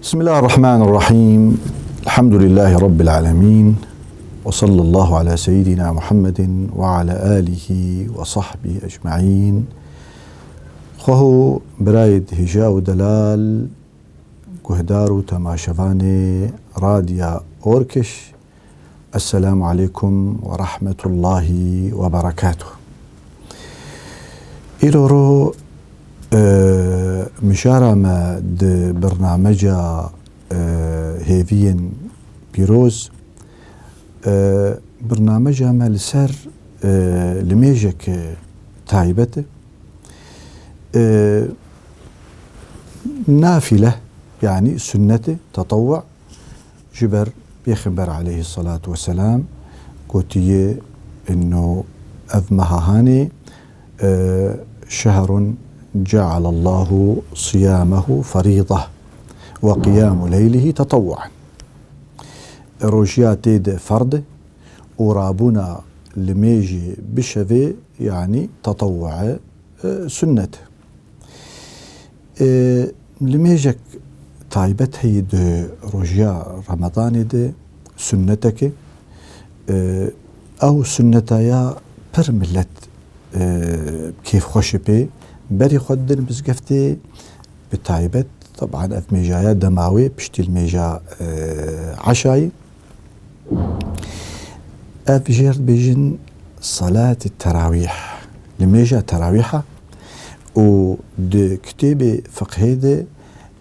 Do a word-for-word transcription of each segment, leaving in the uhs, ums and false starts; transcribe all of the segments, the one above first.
بسم الله الرحمن الرحيم. الحمد لله رب العالمين. وصلى الله على سيدنا محمد وعلى آله وصحبه أجمعين. Xweho birayê hêja û delal, guhdar û temaşevanê Radya Orkiş, Esselamu aleykum ve rahmetullahi ve berekatuh. Îro ro, e, mijara me di bernameca, e, hêviyên pîroz, e, bernameca me li ser, e, limêjek taybet e. E, nafile, yanî sunnetê, tetewwu, ji ber Pêxember aleyhissalatu vesselam gotiye, inno ev meha hanê, e, şehrun cealallahu siyamehu ferîda ve qiyamu leylihi tetewwuan. Rojiya tê de ferd e û rabûna limêjê bi şevê, yanî tetewwu e, e, sunnet. E, limêjek taybet heye di rojiya Ramadanê de, sunnetek e. E, ew sunneta ya pir millet, e, kêfxweş e pê. Berê xwe didin mizgeftê, bi taybet, teban ev mêjaya dema wê, piştî limêja, e, eşayê. Ev jê re dibêjin salat terawîh, limêja terawîha, û di kitêbê fiqhê de,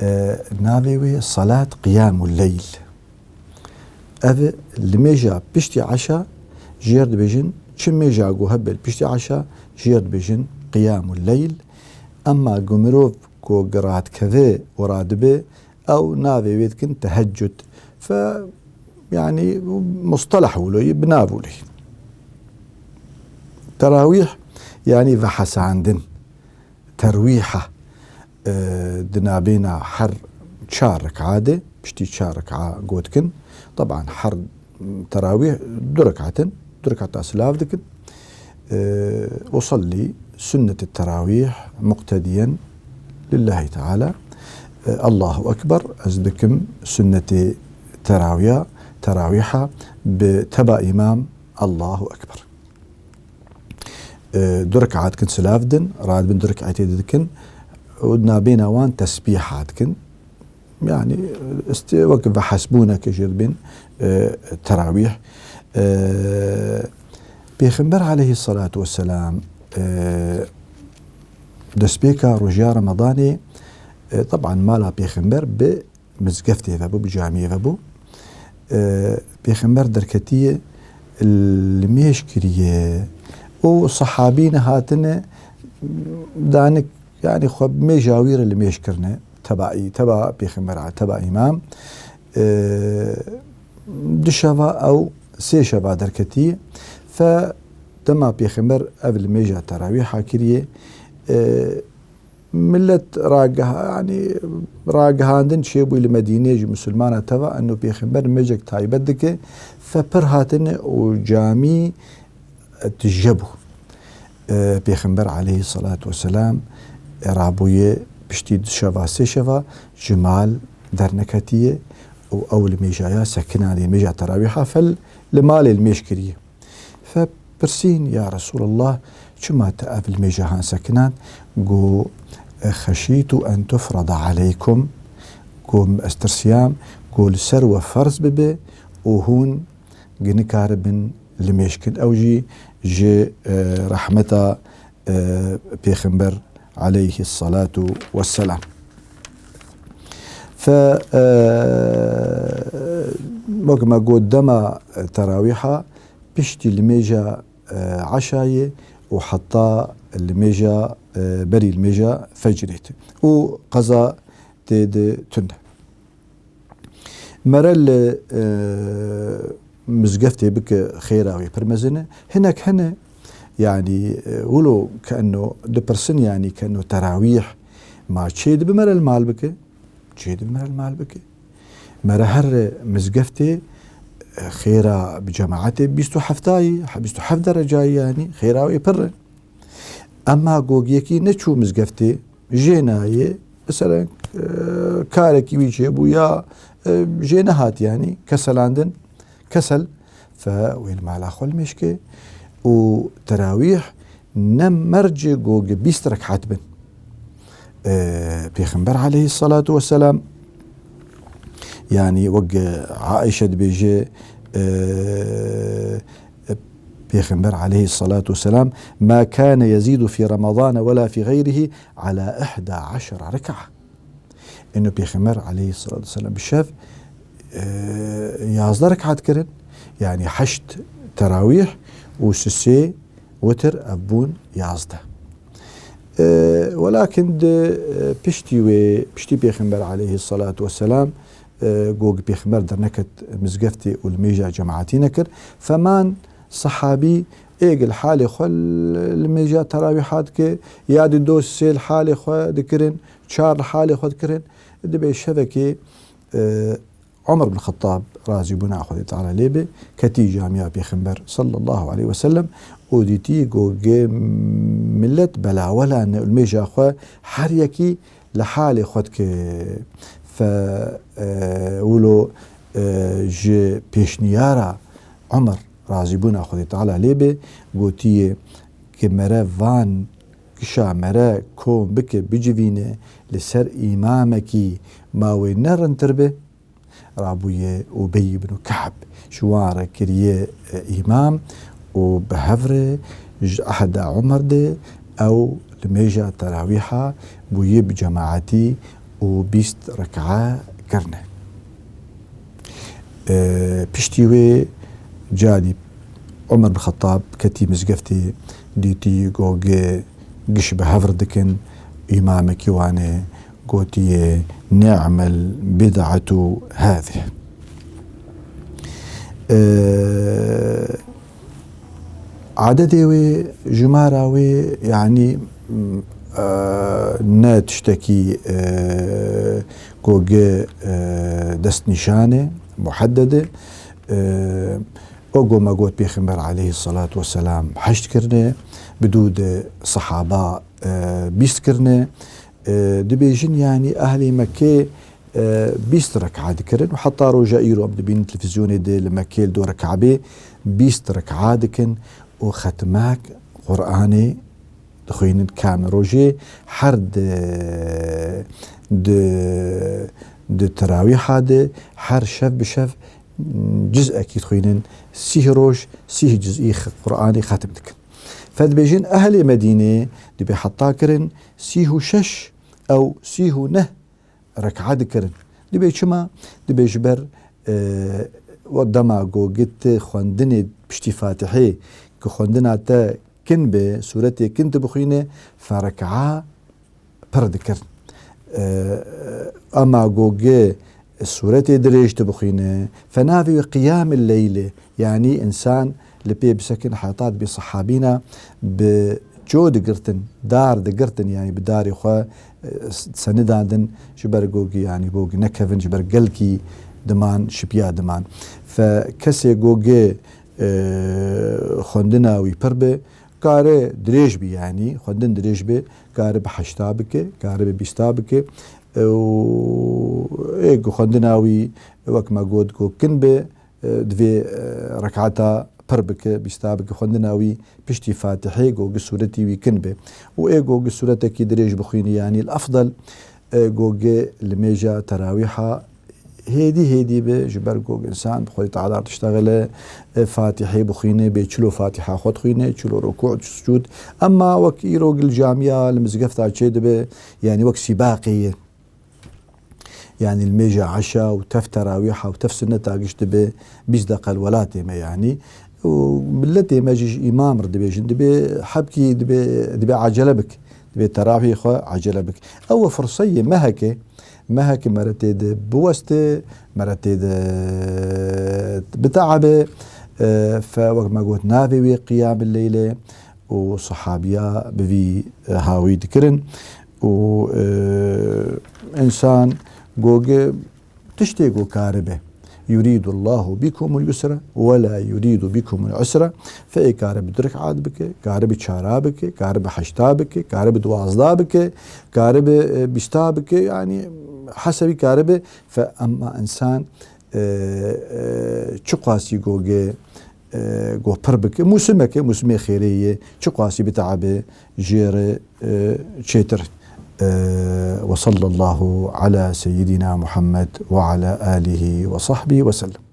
e, navê wê salat qiyamul leyl. Ev limêja piştî eşa, jê re dibêjin, çi mêja ku hebe piştî eşa, jê re dibêjin qiyamul leyl. Emma ku mirov ku giradikeve û radibe, ew navê wê dikin tehecud. Fe, yanî, musteleh wilo yî, bi nav wilo yî. Terawîh, yanî vehesandin, terwîha, e, di nabêna her çar reka de, piştî çar reka got dikin. Teban her terawîh du rekatin, du rekata silav dikin. E, usallî sunnete terawîh muqtediyen lillahi teala. E, Allahu Ekber, ez dikim sunnetê terawîha, terawîha bi teba îmam, Allahu Ekber. E, du rekat kin silav din, radibin du rekatê dikin û nabêna wan tesbîha dikin. Yani, işte, wek vehesbûneke jê dibên, e, terawîh. E, Pêxember aleyhissalatu vesselam, e, destpêka rojiya Ramadanê, e, teban mala Pêxember bi mizgeftê ve bû, bi camiyê ve bû. E, Pêxember derketiye, limêj kiriye û sehabî ne hatine danik, yani xwe bi mêja wî re limêj kirine. Tebaî, teba Pêxember, teba îmam. E, du şeva ew sê şeva derketiye. Fe dema Pêxember ev limêja terawîha kiriye, e, millet ragiha-, yani ragihandin çêbû li Medînê ji misilmana teva, eno Pêxember mêjek taybet dike, fe pir hatine û camî tije bû. E, Pêxember aleyhissalatu vesselam, e, rabûye piştî du şeva, sê şeva ji mal derneketiye û ew li mêjaya sekinanê, mêja terawîha fel li malê li mêj kiriye. Fe pirsîn, ya Resulallah, çima te ev li mêja han sekinan? Go, e, xeşîtu en tufrada aleykum. Go, ez tirsiyam, go li ser we ferz bibe û hûn gi nikaribin limêj kin. Ew jî ji, e, rehmeta, e, Pêxember aleyhissalatu vesselam. Fe, e, wek me got, dema terawîha piştî limêja, e, eşayê û heta limêja, e, berî limêja fecrê tê. Û qeza tê de tune. Mere li, e, mizgeftê bike xêra wê pir mezin e. Hinek hene, yanî, e, wilo ke eno dipirsin, yanî ke eno terawîh ma çê dibe mere li mal bike? Çê dibe mere li mal bike? Mere her mizgeftê, e, xêra bi cemaetê bîst û heftayî, bîst û heft derecayî, yanî xêra wê pir e. Emma gogiyekî neçû mizgeftê, jê nayê, Mesela, e, karekî wî çêbû ya, e, jê nehat, yanî keselandin, kesel, fe wê li mala xwe limêj ke û terawîh ne mercê ku bîst rekat bin. E, Pêxember aleyhissalatu vesselam, yanî wek Aişe dibêje, e, Pêxember aleyhissalatu vesselam, "Ma kâne yezîdu fî Ramazan ve la fî gayrihi ala ihda aşra reka." Eno Pêxember aleyhissalatu vesselam bi şev, e, yazdeh rekat kirin, yanî heşt terawîh û sisê witir, ev bûn yazdeh. E, welakin di, e, piştî wê, piştî Pêxember aleyhissalatu vesselam, e, ku Pêxember derneket mizgeftê û li mêja cemaetî nekir. Feman sehabî êk li halê xwe li, li mêja terawîha dike, ya di do sê li halê xwe dikirin, çar li halê xwe dikirin. Dibê şevekê, e, Omer bin Xettab, razîbûna Xwedê Teala lê be, ketî camiya Pêxember sallallahu aleyhi ve sellem û dîtî ku millet belawela ne û li mêja xwe her yekî li halê xwe dike. Fe, e, wilo, e, ji pêşniyara Omer, razîbûna Xwedê Teala lê be, gotiye ki mere van kişa mere kom bike, bicivîne li ser îmamekî, ma wê ne rintir be. Rabûye Ubey ibn Ka'b ji wan re kiriye, e, îmam û bi hev re ji ehda Omer de ew li mêja terawîha bûye bi cemaetî û bîst reka kirine. E, piştî wê carî Omer bin Xettab ketî mizgeftê, dîtî goge giş bi hev re dikin, îmamekî wan e, gotiye, "Ni'mel bid'atu hâzih." Eee, adetê wê, jimara wê, yanî, eee, ne tiştekî, eee, goge, eee, destnîşan e, muhedded e. Eee, o go me got Pêxember aleyhissalatu vesselam heşt kirine, bi dû de sehaba, eee, bîst kirine. E, dibêjin, yanî ehlê Mekkê, e, bîst reka dikirin û heta roja îro em dibînin televîzyonê de li Mekkê li do reka bê bîst reka dikin û xetmek Qur'anê dixwînin kamê rojê, her di, di, di terawîha de, her şev bi şev ciz'ekî dixwînin, sîh roj, sîh ciz'î x-, Qur'anê xetim dikin. Fe dibêjin, ehlê Medînê dibê heta kirin sîh û şeş ew sîh û neh reka dikirin. Dibê çima? Dibê ji ber, e, we dema ku git xwendinê piştî Fatihê, ku xwendina te kin be, sûretê kin tu bixwîne, fe reka pir dikir. E, ema ku gi sûretê dirêj tu bixwîne, fe navê wê qiyamil leyl e. Yanî însan li pê bisekin heta dibê sehabîna bi ço digirtin, dar digirtin, yanî bi darê xwe, e, s-, senidandin, ji ber gogî, yanî gogî nekevin, ji ber gelkî diman, şipiya diman. Fe kesê gogê, e, xwendina wî pir be, kare dirêj bi, yanî xwendin dirêj bi, kare bi heşta bike, kare bi bîsta bike. E, û ê ku xwendina wî, wek me got, ku kin be, e, divê, e, rekata pir bike, bîsta bike, xwendina wî piştî Fatihê gogi sûretî wî kin be. Û ê gogi sûretekî dirêj bixwînî, yanî l-efdel, e, gogi li mêja terawîha hêdî hêdî be, ji ber gog însan bi Xwedê Teala tiştexile, e, Fatihê bixwîne, bê çilo Fatiha xwe dixwîne, çilo rukû, sucûd. Emma wek îro li camiya, li mizgefta çê dibe, yanî wek sîbaqê ye. Yanî li mêja eşa û tev terawîha û tev sunneta giş dibe bîst deqe li welatê me yanî. Û miletê me jî ji îmam re dibêjin, dibê hebkî, dibê, dibê acele bik. Dibê terawîhê xwe acele bik. Ew e firseyê meheke, meheke mere tê de biweste, mere tê de biteabe. E, fe wek me got navê wê qiyamil leyl e û sehabiya bi vî, e, hawî dikirin. û, e, însan goge tiştê ku karibe. Yuridullahu bikumul yusra ve la yuridu bikumul usra. Fe ê kare bi du rekat bike, kare bi çara bike, kare bi heşta bike, kare bi duwazda bike, kare bi, e, bîsta bike, yani hesebî kare bi. Fe emma insan, e, e, çiqasî goge, e, go pir bike, musimeke, musimê xêrê ye, çiqasî bitabe, jê re, e, çêtir. E, ve sallallahu ala seyyidina Muhammed ve ala alihi ve sahbihi ve sellem.